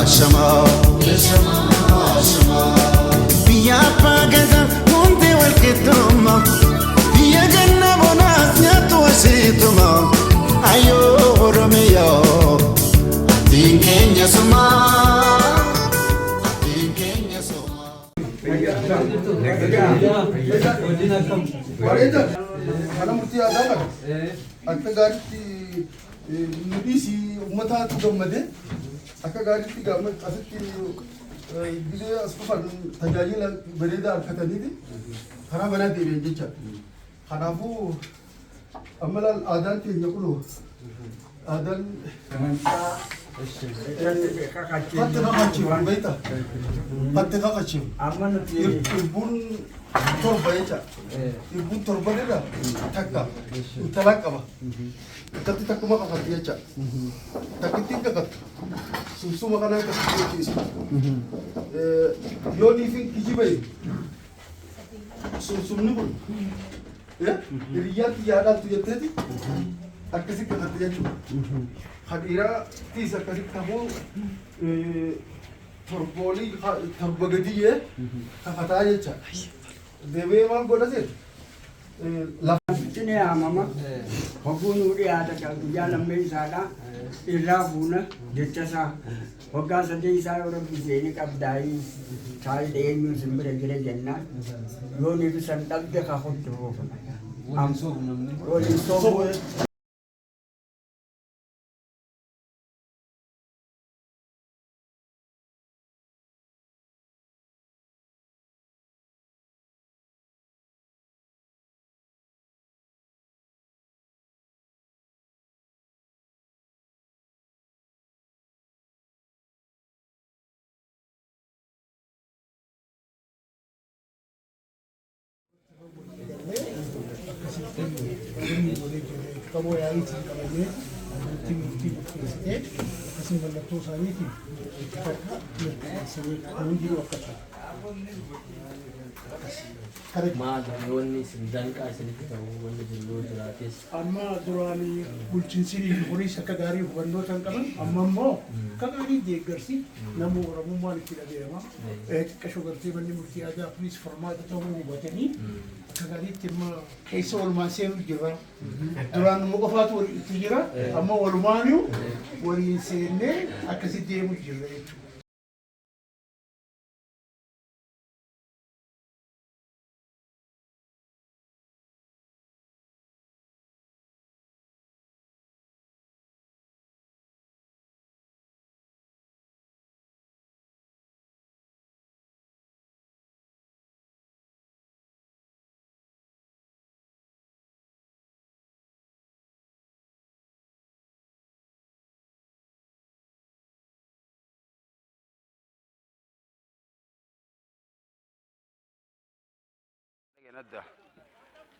Ashama. Biyya abbaa gadaa hundi wal qixxumma. Biyya ganna bonaas nyaattu asheetuma. Ayyoo Oromiyaa atiin keenya sumaa. Atiin keenya sumaa. Bareeda. Mana murtii aadaa kana akka gaariitti nu dhiisii uummataatu gammadee akka gaariitti asitti gisee as dhufan tajaajila bareedaa argataniiti karaa banaa deebi'an jecha. Kanaafuu amma laal aadaan teenya kunoo aadaan fatti kakachiifnu beektaa? Fatti kakachiifnu. Amma nuti Irbuun torba jecha. Irbuun torban irra takka intalaa qaba. Intalti takkuma kakatti jecha. Takkittiin kakattu. Sumsuma kanaan kakatti jechuudha. Yoo niifin kijiba sumsumni kun hiriyyaan xiyyaa dhaaltu jetteeti akkasi kakatti jechuudha. Kan dhiiraatiis akkasitti ta'uu torboolii torba gadiyyee kakataa jecha. Deebi'ee maal godha seet? Lafa Itti ni yaamama. Hogguu nuu dhiyaata kan guyyaa lammeessaadha. Irraa fuuna jecha isaa. Waggaa sadii isaa yoo rabbi seeni qabdaayii taayii eenyuun sin bira jira jennaan. Yoo ni bisan dhabde kakutti fuufna. Waliin soobu. Akkasitti walii walii jirra. Qaboo yaa'iitiin qabannee abbootii murtii murteessitee akkasii mallattoo isaaniitiin itti takka mirkaneessanii hundinuu akkasuma. Maal wanni isin danqaa isinitti ta'u wanni jiru yoo jiraates? Amma duraan bulchiinsinii fi horiis akka gaarii hubannoota hin qaban, amma immoo akka gaarii deeggarsi namuu Oromummaan itti dhaga'ama. Xiqqashoo gartee manni murtii aadaa kunis furmaata ta'uu hubatanii akka gaariitti amma keessa walumaan seenuu jirra. Duraan numa qofaatu wal itti jira, amma walumaanuu waliin seennee akkasitti deemuu jirra jechuudha.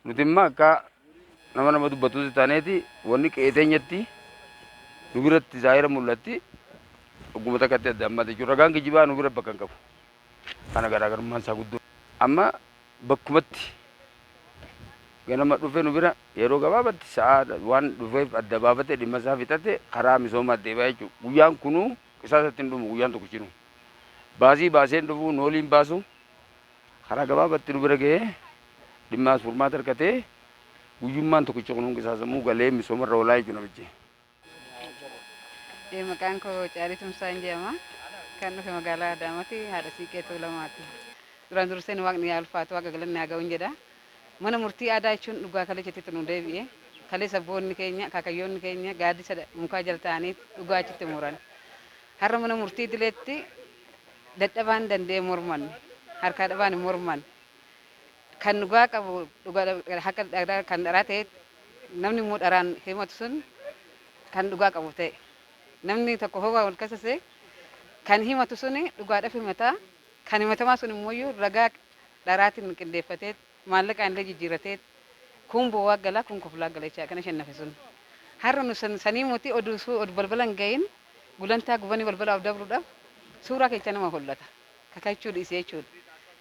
Nuti immoo akka nama nama dubbatuutti taaneeti wanni qe'ee teenyatti nu biratti zaahira mul'atti ogguma takkatti adda ammaati jechuudha. Ragaan kijibaa nu bira bakka hin qabu. Kana garaagarummaan isaa guddoo. Amma bakkumatti ganama dhufe nu bira yeroo gabaabatti sa'aa waan dhufeef adda baafate dhimma isaa fixate karaa misoomaa deebi'a jechuudha. Guyyaan kunuu qisaasatti hin dhumu guyyaan tokkichinuu. Baasii baasee hin dhufu nooliin baasu karaa gabaabatti nu bira ga'ee dhimmaas furmaata argatee guyyummaan tokkicha kunuun qisaasamuu galee misoomarra oolaa jechuudha namichi. Maqaan koo Caalii Tumsaan jedhama. Kan dhufe magaalaa Adaamaati. Haadha Siiqqee Tuulamaati. Duraan durseen Waaqni yaa ulfaatu, Waaqa galanni haa ga'uun jedha. Mana murtii aadaa jechuun dhugaa kaleessatti nu deebi'e. Kaleessa abboonni keenya, akaakayyoonni keenya gaaddisa mukaa jala taa'anii dhugaa achitti muran. Har'a mana murtii idileetti dadhabaan danda'ee morman. Harkaa dhabaan hin morman. Kan dhugaa qabu dhugaa haqa kan dharaa ta'e namni immoo dharaan himatu sun kan dhugaa qabu ta'e. Namni tokko hoo wal kasase kan himatu suni dhugaadhaaf himata. Kan himatamaa sun immoo ragaa dharaatiin qindeeffatee maallaqaan illee jijjiirratee kun boo'aa gala kun koflaa gala jechaadha kana shannafe sun. Har'a nu sanii mootii oduu oduu balbala hin gahin gulantaa gubanii balbala of dabruudhaaf suuraa keessa nama hollata. Kakachuu dhiisee jechuudha.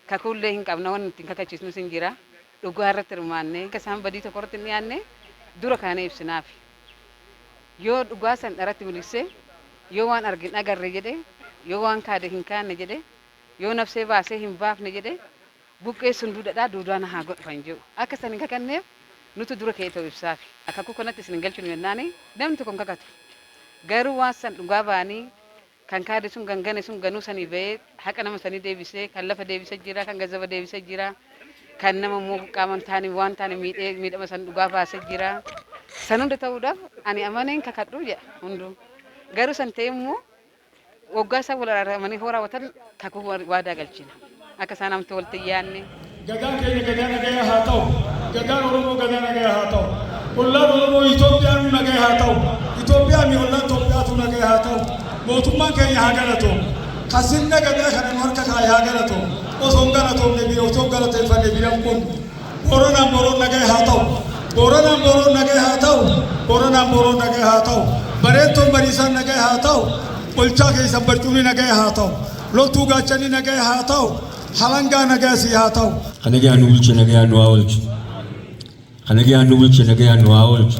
Kakuullee hin qabna wanni ittiin kakachiisnus hin jira. Dhugaa irratti hirmaannee akka isaan badii tokko irratti hin dhiyaanne dura kaanee ibsinaafi. Yoo dhugaa san dharatti miliqsee yoo waan argin agarre jedhe Yoo waan kaade hin kaanne jedhe, yoo nafsee baasee hin baafne jedhe, buqqee sun duudhadhaa duudaan haa godhu kan jedhu. Akka isan hin kakanneef nutu dura ka'ee ta'u ibsaafi. Kakuu kanatti isin hin galchinu jennaani namni tokko hin kakatu. Garuu waan san dhugaa ba'anii kan kaade sun kan gane sun ganuu sanii ba'ee haqa nama sanii deebisee, kan lafa deebisee jira, kan gazaba deebisee jira, kan nama immoo qaaman taane waan taane miidhee miidhama san dhugaa baasee jira. San hunda ta'uudhaaf ani amaneen kakadhu jedha hunduu. Garuu san ta'e immoo waggaa isaan wal araaramanii hoo raawwatan kakuu waadaa galchina. Akka isaan hamtuu walitti hin yaadne. Gadaan keenya gadaa nagayaa haa ta'u. Gadaan Oromoo gadaa nagayaa haa ta'u. Ollaan Oromoo Itoophiyaanuu nagaya haa ta'u. Itoophiyaa mi ollaan Itoophiyaatu nagaya haa ta'u. Mootummaan keenya haa galatoomu. Ka sirna gadaa kana nu harka kaaye haa galatoomu. Osoo hin galatoomne bira osoo hin galateeffanne bira hin qunnu. Booranaan Booroon nagaya haa ta'u. Booranaan Booroon nagaya haa ta'u. Booranaan Booroon nagaya haa ta'u. Bareentoon Bariisaan nagaya haa ta'u. Olchaa keessan barcumni nagaya haa ta'u. Loltuu gaachanni nagaya haa ta'u. Halangaa nagaya sii haa ta'u. Ka nagayaan nu bulche nagayaan nu haa oolchu. Ka nagayaan nu bulche nagayaan nu haa oolchu.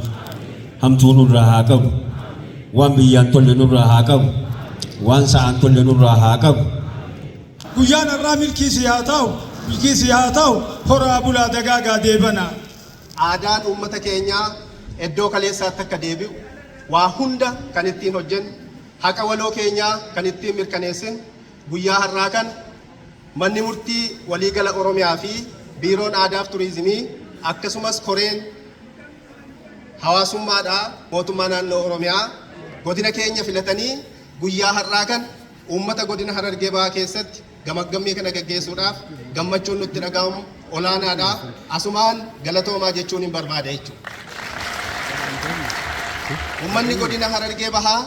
Hamtuu nurraa haa qabu. Waan biyyaan tolle nurraa haa qabu. Waan sa'aan tolle nurraa haa qabu. Guyyaan har'aa milkii sii haa ta'u. Milkii sii haa ta'u. Horaa bulaa dagaagaa deebanaa. Aadaan uummata keenyaa iddoo kaleessaatti akka deebi'u waa hunda kan ittiin hojjennu, haqa waloo keenyaa kan ittiin mirkaneessinu guyyaa har'aa kana Manni Murtii Waliigala Oromiyaa fi Biiroon Aadaaf Turiizimii akkasumas Koreen Hawaasummaadhaa Mootummaa Naannoo Oromiyaa godina keenya filatanii guyyaa har'aa kana uummata godina Harargee Bahaa keessatti gamaggammii kana gaggeessuudhaaf gammachuun nutti dhaga'amu olaanaadha. Asumaan galatoomaa jechuun hin barbaada jechuudha. Uummanni godina Harargee Bahaa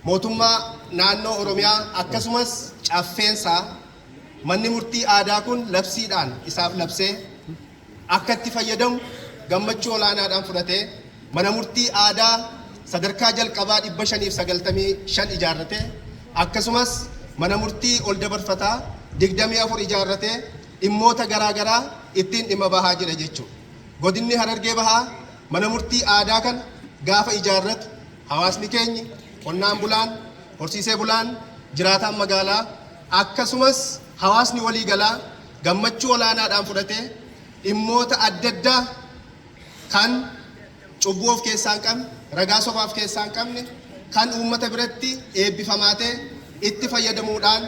mootummaa naannoo Oromiyaa akkasumas caffeensaa manni murtii aadaa kun labsiidhaan isaaf labsee akka itti fayyadamu gammachuu olaanaadhaan fudhatee mana murtii aadaa sadarkaa jalqabaa 595 ijaarratee akkasumas mana murtii ol dabarfataa 24 ijaarratee dhimmoota garaa garaa ittiin dhimma bahaa jira jechuudha. Godinni Harargee Bahaa mana murtii aadaa kana gaafa ijaarratu hawaasni keenyi qonnaan bulaan, horsiisee bulaan, jiraataan magaalaa akkasumas hawaasni waliigalaa gammachuu olaanaadhaan fudhatee dhimmoota adda addaa kan cubbuu of keessaa hin qabne, ragaa sobaa of keessaa hin qabne, kan uummata biratti eebbifamaa ta'e itti fayyadamuudhaan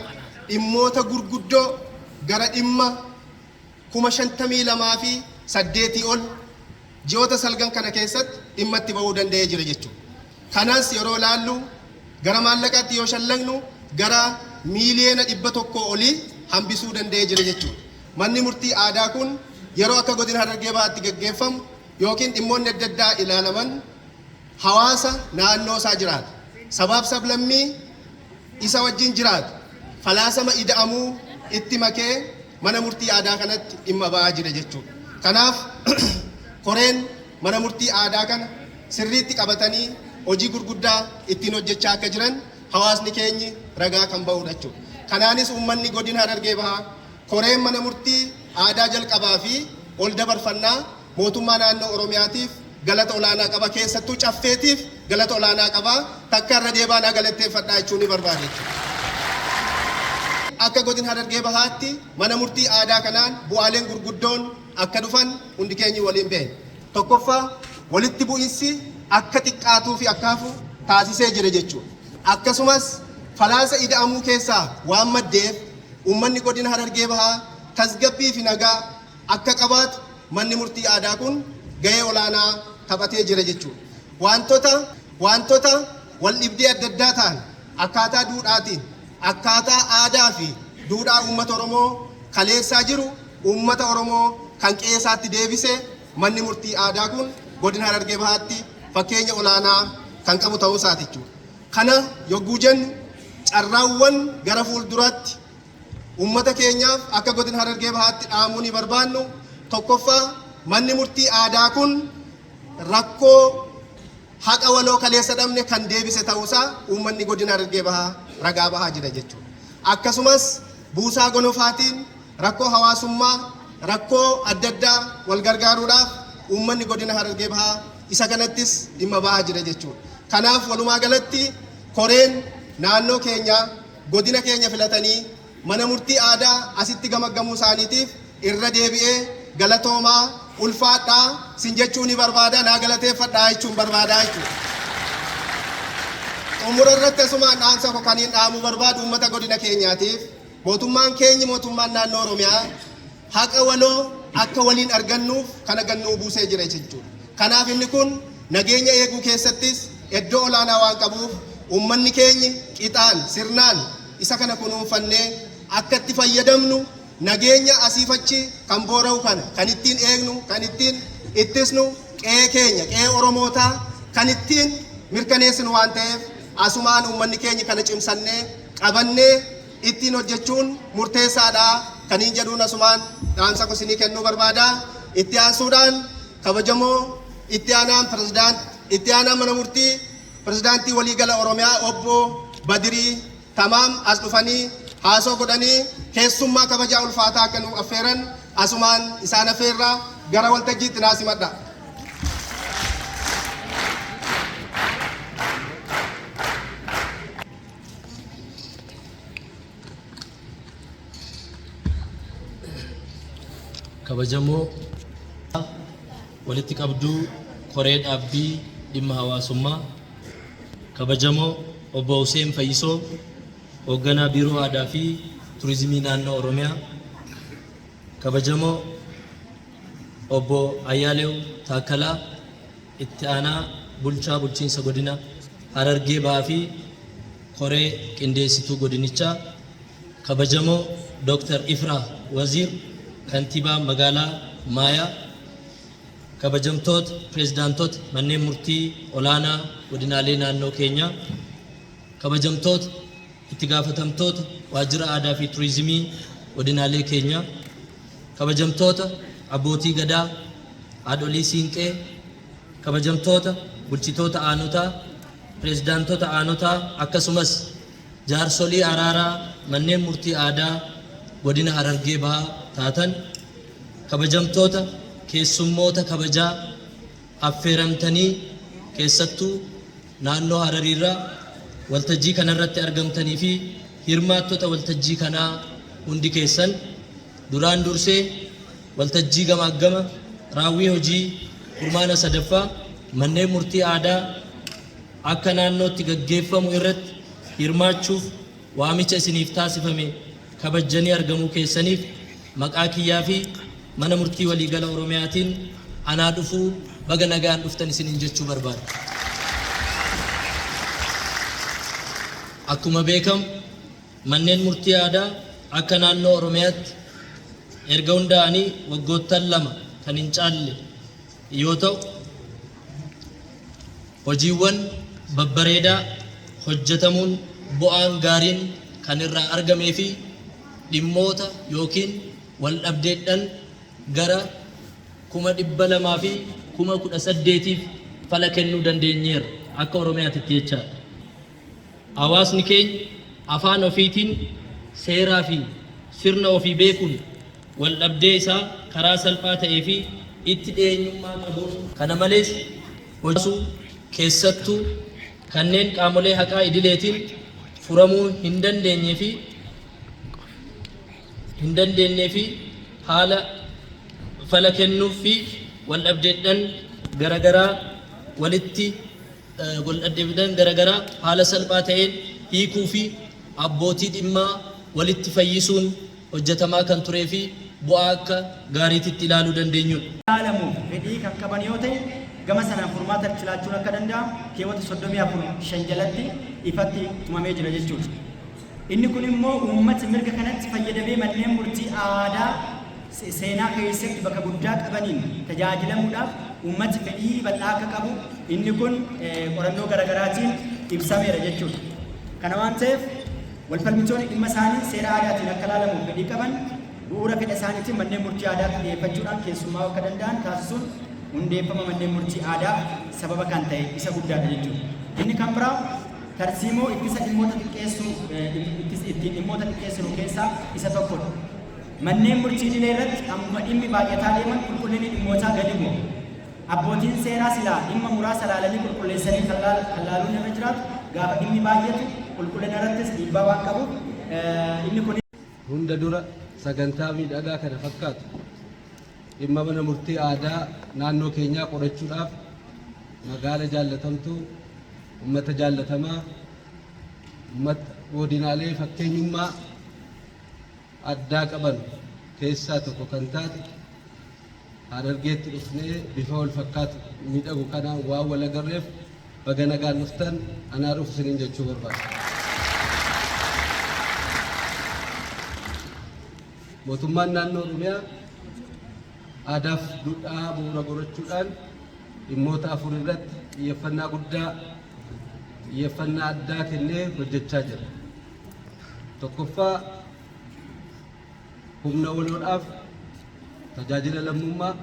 dhimmoota gurguddoo gara dhimma 52,008 ol ji'oota salgan kana keessatti dhimma itti ba'uu danda'ee jira jechuudha. Kanas yeroo ilaallu gara maallaqaatti yoo shallagnu gara miiliyoona 100 olii hambisuu danda'ee jira jechuudha. Manni murtii aadaa kun yeroo akka godina Harargee Bahaatti gaggeeffamu yookiin dhimmoonni adda addaa ilaalaman hawaasa naannoo isaa jiraatu, sabaaf sablammii isa wajjin jiraatu falaasama ida'amuu itti makee mana murtii aadaa kanatti dhimma ba'aa jira jechuudha. Kanaaf koreen mana murtii aadaa kana sirriitti qabatanii hojii gurguddaa ittiin hojjechaa akka jiran hawaasni keenyi ragaa kan ba'uudha jechuudha. Kanaanis uummanni godina Harargee Bahaa koreen mana murtii aadaa jalqabaa fi ol dabarfannaa mootummaa naannoo Oromiyaatiif galata olaanaa qaba. Keessattuu caffeetiif galata olaanaa qaba. Takka irra deebaa naa galateeffadhaa jechuun ni barbaada jechuudha. Akka godina Harargee Bahaatti mana murtii aadaa kanaan bu'aaleen gurguddoon akka dhufan hundi keenyi waliin beekna. Tokkoffaa, walitti bu'insi akka xiqqaatuu fi akka hafu taasisee jira jechuudha. Akkasumas falaasa ida'amuu keessaa waan maddeef uummanni godina Harargee Bahaa tasgabbii fi nagaa akka qabaatu manni murtii aadaa kun gahee olaanaa taphatee jira jechuudha. Waantota waantota wal dhibdee adda addaa ta'an akkaataa duudhaatiin, akkaataa aadaa fi duudhaa uummata Oromoo kaleessaa jiru uummata Oromoo kan qe'ee isaatti deebise manni murtii aadaa kun godina Harargee Bahaatti fakkeenya olaanaa kan qabu ta'uu isaati jechuudha. Kana yogguu jennu carraawwan gara fuulduraatti uummata keenyaaf akka godina Harargee Bahaatti dhaamuu ni barbaannu. Tokkoffaa, manni murtii aadaa kun rakkoo haqa waloo kaleessa dhabne kan deebise ta'uusaa uummanni godina Harargee Bahaa ragaa bahaa jira jechuudha. Akkasumas buusaa gonofaatiin rakkoo hawaasummaa, rakkoo adda addaa wal gargaaruudhaaf uummanni godina Harargee Bahaa isa kanattis dhimma bahaa jira jechuudha. Kanaaf walumaa galatti koreen naannoo keenyaa godina keenya filatanii mana murtii aadaa asitti gamaggamuu isaaniitiif irra deebi'ee galatoomaa ulfaadhaa sin jechuu ni barbaada naa galateeffadhaa jechuun barbaadaa jechuudha. Xumura irratti asumaan dhaamsa koo kaniin dhaamuu barbaadu uummata godina keenyaatiif mootummaan keenyi mootummaan naannoo Oromiyaa haqa waloo akka waliin argannuuf kana gannuu buusee jira jechuudha. Kanaaf inni kun nageenya eeguu keessattis iddoo olaanaa waan qabuuf uummanni keenyi qixaan sirnaan isa kana kunuunfannee akka itti fayyadamnu nageenya asiif achi kan boora'u kana kan ittiin eegnu kan ittiin ittisnu qe'ee keenya qe'ee Oromootaa kan ittiin mirkaneessinu waan ta'eef asumaan uummanni keenya kana cimsannee qabannee ittiin hojjechuun murteessaadha kaniin jedhuun asumaan dhaamsa koo isinii kennuu barbaada. Itti aansuudhaan kabajamoo itti aanaan pirezidaant itti aanaan mana murtii pirezidaantii waliigala Oromiyaa obbo Badirii Tamaam as dhufanii haasoo godhanii keessummaa kabajaa ulfaataa akka nu affeeran asumaan isaan affeerraa gara waltajjiitti naa simadha. Kabajamoo walitti qabduu koree dhaabbii dhimma hawaasummaa, kabajamoo obbo Hussein Fayyisoo, hoogganaa Biiroo Aadaa fi Turizimii Naannoo Oromiyaa, kabajamoo obbo Ayyaalew Taakkalaa, itti aanaa bulchaa bulchiinsa godina Harargee Bahaa fi koree qindeessituu godinichaa, kabajamoo Dr. Ifraa Waziir, kantiibaa magaalaa Maayaa, kabajamtoota pireezidaantota manneen murtii olaanaa godinaalee naannoo keenyaa, kabajamtoota itti gaafatamtoota waajjira aadaa fi turizimii godinaalee keenyaa, kabajamtoota abbootii gadaa, haadholii siinqee, kabajamtoota bulchitoota aanotaa, pireezidaantota aanotaa akkasumas jaarsolii araaraa manneen murtii aadaa godina Harargee Bahaa taatan, kabajamtoota keessummoota kabajaa affeeramtanii keessattuu naannoo Harariirraa waltajjii kanarratti argamtanii fi hirmaattota waltajjii kanaa hundi keessan, duraan dursee waltajjii gamaaggama raawwii hojii kurmaana 3ffaa manneen murtii aadaa akka naannootti gaggeeffamu irratti hirmaachuuf waamicha isiniif taasifame kabajjanii argamuu keessaniif maqaa kiyyaa fi Mana Murtii Waliigala Oromiyaatiin anaa dhufuu baga nagaan dhuftan isiniin jechuu barbaada. Akkuma beekamu manneen murtii aadaa akka naannoo Oromiyaatti erga hundaa'anii waggoottan 2 kan hin caalle yoo ta'u, hojiiwwan babbareedaa hojjetamuun bu'aan gaariin kan irraa argamee fi dhimmoota ykn waldhabdeedhan gara 218,000f fala kennuu dandeenyeerra akka Oromiyaatitti jechaadha. Hawaasni keenya afaan ofiitiin seeraa fi sirna ofii beekuun waldhabdee isaa karaa salphaa ta'ee fi itti dhiyeenyummaa qabuun Kana malees, hojii keessattuu kanneen qaamolee haqaa idileetiin furamuu hin dandeenyee fi hin dandeennee fi haala fala kennuuf fi waldhabdeedhan garagaraa walitti waldhabdeedhan garagaraa haala salphaa ta'een hiikuu fi abbootii dhimmaa walitti fayyisuun hojjetamaa kan turee fi bu'aa akka gaariititti ilaaluu dandeenyudha. ilaalamuuf fedhii kan qaban yoo ta'e gama sanaan furmaata itti laachuun akka danda'amu keewwata 34 5 jalatti ifatti tumamee jira jechuudha. Inni kun immoo uummati mirga kanatti fayyadamee manneen murtii aadaa seenaa keessatti bakka guddaa qabaniin tajaajilamuudhaaf uummati fedhii bal'aa akka qabu inni kun qorannoo garaagaraatiin ibsameera jechuudha. Kana waan ta'eef walfalmitoonni dhimma isaanii seera aadaatiin akka ilaalamuuf fedhii qaban bu'uura fedha isaaniitiin manneen murtii aadaatti dhiyeeffachuudhaan keessummaa'uu akka danda'an taasisuun hundeeffama manneen murtii aadaaf sababa kan ta'e isa guddaadha jechuudha. Inni kan biraa tarsiimoo ittisa dhimmoota xiqqeessuu ittiin dhimmoota xiqqeessinu keessaa isa tokkodha. Manneen murtii idilee irratti ammuma dhimmi baay'ataa deeman qulqullinni dhimmootaa gadi bu'a. Abbootiin seeraa silaa dhimma muraasa laalanii qulqulleessanii kan laaluun irra jiraatu Gaafa dhimmi baay'atu qulqullina irrattis dhiibbaa waan qabuuf inni kun Hunda dura sagantaa miidhagaa kana fakkaatu dhimma mana murtii aadaa naannoo keenyaa qorachuudhaaf magaala jaallatamtuu, ummata jaallatamaa, ummata godinaalee fakkeenyummaa addaa qaban keessaa tokko kan taate Harargeetti dhufnee bifa wal fakkaatu miidhagu kanaan waan wal agarreef baga nagaan dhuftan, anaa dhufu isiniin jechuu barbaada. Mootummaan naannoo Oromiyaa aadaaf duudhaa bu'uura godhachuudhaan dhimmoota 4 irratti xiyyeeffannaa guddaa, xiyyeeffannaa addaa kennee hojjechaa jira. Tokkoffaa, humna waloodhaaf tajaajila lammummaa,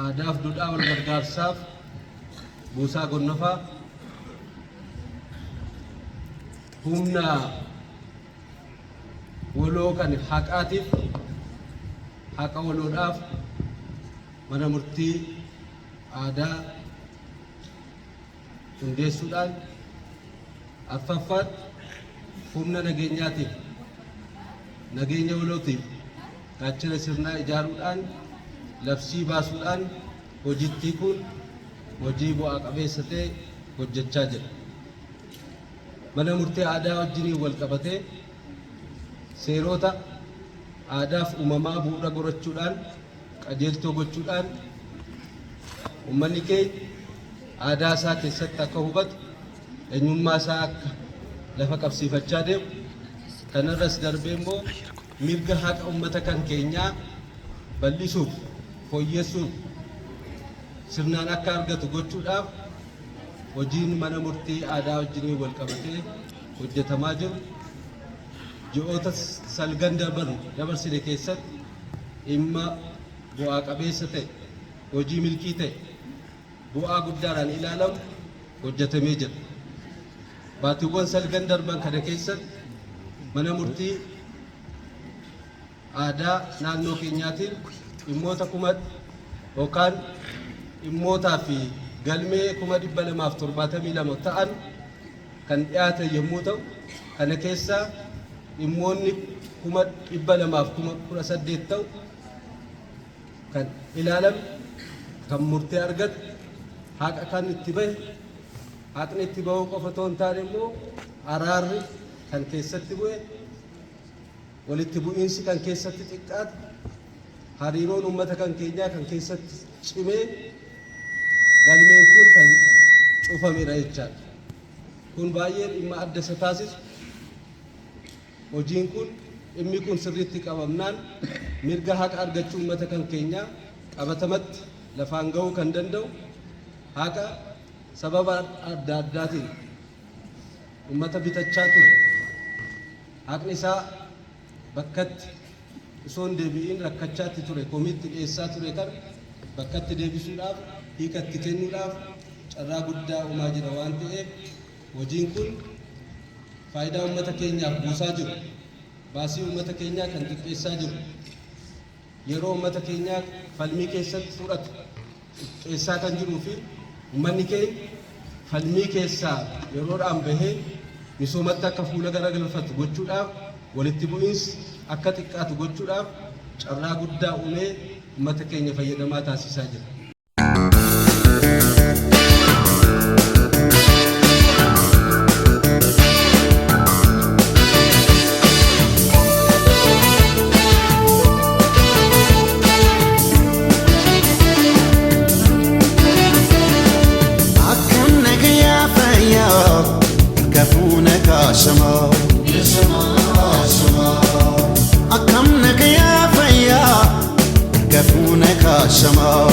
aadaaf duudhaa wal gargaarsaaf buusaa gonnofaa, humna waloo kan haqaatiif haqa waloodhaaf mana murtii aadaa hundeessuudhaan, arfaffaatti humna nageenyaatiif nageenya walootiif gaachana sirnaa ijaaruudhaan labsii baasuudhaan hojiitti hiikuun hojii bu'aa qabeessa ta'e hojjechaa jira. Mana murtii aadaa wajjiniin wal qabatee seerota aadaaf uumamaa bu'uura gorachuudhaan qajeeltoo gochuudhaan uummanni keenya aadaa isaa keessatti akka hubatu, eenyummaa isaa akka lafa qabsiifachaa deemu, kanarras darbee immoo mirga haqa uummata kan keenyaa bal'isuuf, fooyyessuuf, sirnaan akka argatu gochuudhaaf hojiin mana murtii aadaa wajjiniin wal qabatee hojjetamaa jiru ji'oota salgan darban dabarsine keessatti dhimma bu'aa qabeessa ta'e, hojii milkii ta'e, bu'aa guddaadhaan ilaalamu hojjetamee jira. Baatiiwwan salgan darban kana keessatti mana murtii aadaa naannoo keenyaatiin dhimmoota kuma yookaan dhimmootaa fi galmee 272,000 ta'an kan dhiyaatan yommuu ta'u, kana keessaa dhimmoonni 218,000 ta'u kan ilaalame, kan murtee argate, haqa kan itti bahe, haqni itti bahuu qofa otoo hin taane immoo araarri kan keessatti bu'e, walitti bu'iinsi kan keessatti xiqqaate, hariiroon uummata kan keenyaa kan keessatti cimee galmeen kun kan cufamedha jechaadha. Kun baay'ee dhimma adda isa taasisu, hojiin kun, dhimmi kun sirriitti qabamnaan mirga haqa argachuu uummata kan keenyaa qabatamatti lafaan gahuu kan danda'u, haqa sababa adda addaatiin uummata bitachaa ture, haqni isaa bakkatti osoo hin deebi'iin rakkachaatti ture, komiitti dhiyeessaa ture kana bakkatti deebisuudhaaf, hiika itti kennuudhaaf carraa guddaa uumaa jira waan ta'eef hojiin kun faayidaa uummata keenyaaf buusaa jiru, baasii uummata keenyaa kan xiqqeessaa jiru, yeroo uummata keenyaa falmii keessatti fudhatu xiqqeessaa kan jiruu fi uummanni keenya falmii keessaa yeroodhaan bahee misoomatti akka fuula garagalfatu gochuudhaaf, walitti bu'iinsi akka xiqqaatu gochuudhaaf carraa guddaa uumee uummata keenya fayyadamaa taasisaa jira. Akkam nagayaa fayyaa harka fuuna kaashamaa. Akkam nagayaa fayyaa harka fuuna kaashamaa.